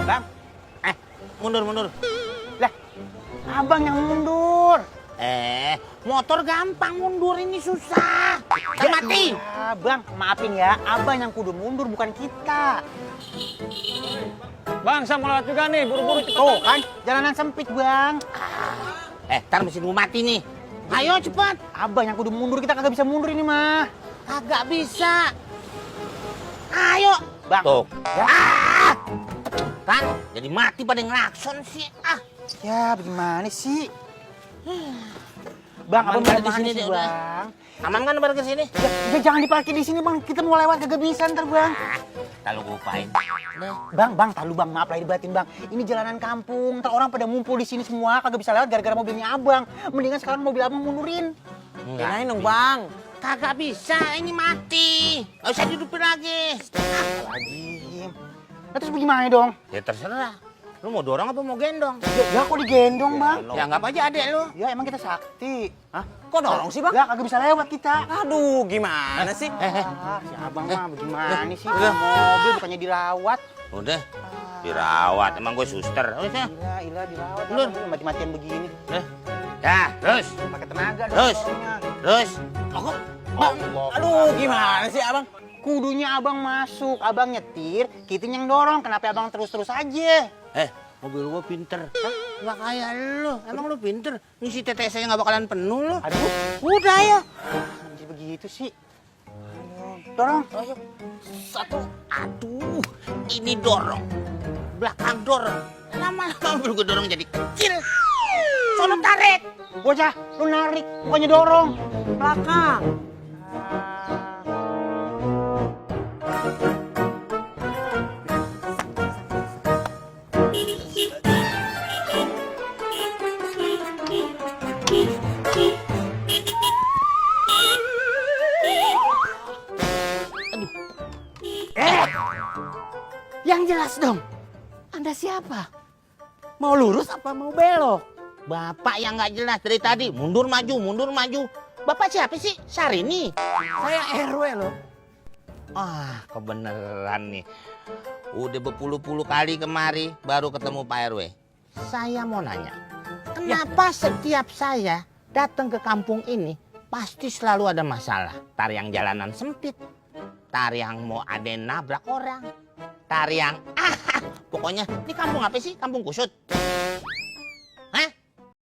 Bang, Mundur. lah, abang yang mundur. Motor gampang mundur, ini susah. Kan mati. Ya, bang, maafin ya, abang yang kudu mundur bukan kita. Bang, saya mau lewat juga nih, buru-buru cepetan. Tuh kan, jalanan sempit bang. Ntar mesin gua mati nih. Ayo cepat. Abang yang kudu mundur, kita kagak bisa mundur ini mah. Kagak bisa. Ayo. Bang, Tuh. ya, Kan, jadi mati pada ngelakson sih. ya bagaimana sih? Bang, Aman abang kan mau di mana sini sih deh, udah. bang? Aman kan parkir sini? Ya, jangan diparkir di sini bang, kita mau lewat kagak bisa ntar bang. Kalau gua upain. Bang, tahu bang, maaf lahir batin bang. Ini jalanan kampung, ntar orang pada ngumpul di sini semua, kagak bisa lewat gara-gara mobilnya abang. Mendingan sekarang mobil abang mundurin. Kirain dong bang. Kagak bisa, ini mati. Gak usah dihidupin lagi. Lagi. Nah, terus bagaimana dong? Ya terserah. Lu mau dorong apa mau gendong? Ya kok digendong bang? Ya anggap aja adek lu. Ya emang kita sakti. Hah? Kok dorong sih, Bang? Ya kagak bisa lewat kita. Aduh, gimana sih? Ah, si abang mah bagaimana sih? Mobil bukannya dirawat. Udah, dirawat. Emang gue suster. Udah. Gila dirawat. Belum. Mati-matian begini. Ya, terus. Pakai tenaga dong. Terus. dorongnya. Terus. Aduh, gimana sih, Abang? Kudunya abang masuk, abang nyetir, kita yang dorong. Kenapa abang terus-terus aja? Mobil gue pinter. Nggak kayak lu. Emang lu pinter? Ngisi TTS saya nggak bakalan penuh lu. Aduh, Udah ayo. jadi begitu sih. Ayo, dorong. Ayo. Satu. Aduh. Ini dorong. Belakang dorong. Lama-lama mobil gue dorong jadi kecil. Sono tarik. Bocah, lu narik, bukannya dorong. Belakang. Yang jelas dong. Anda siapa? Mau lurus apa mau belok? Bapak yang nggak jelas dari tadi. Mundur maju, mundur maju. Bapak siapa sih? Sarini. Saya RW loh. Kebeneran nih. Udah berpuluh-puluh kali kemari baru ketemu Pak RW. Saya mau nanya. Kenapa setiap saya datang ke kampung ini pasti selalu ada masalah? Tar yang jalanan sempit. Tar yang mau ada yang nabrak orang. Tar yang pokoknya ini kampung apa sih? Kampung kusut.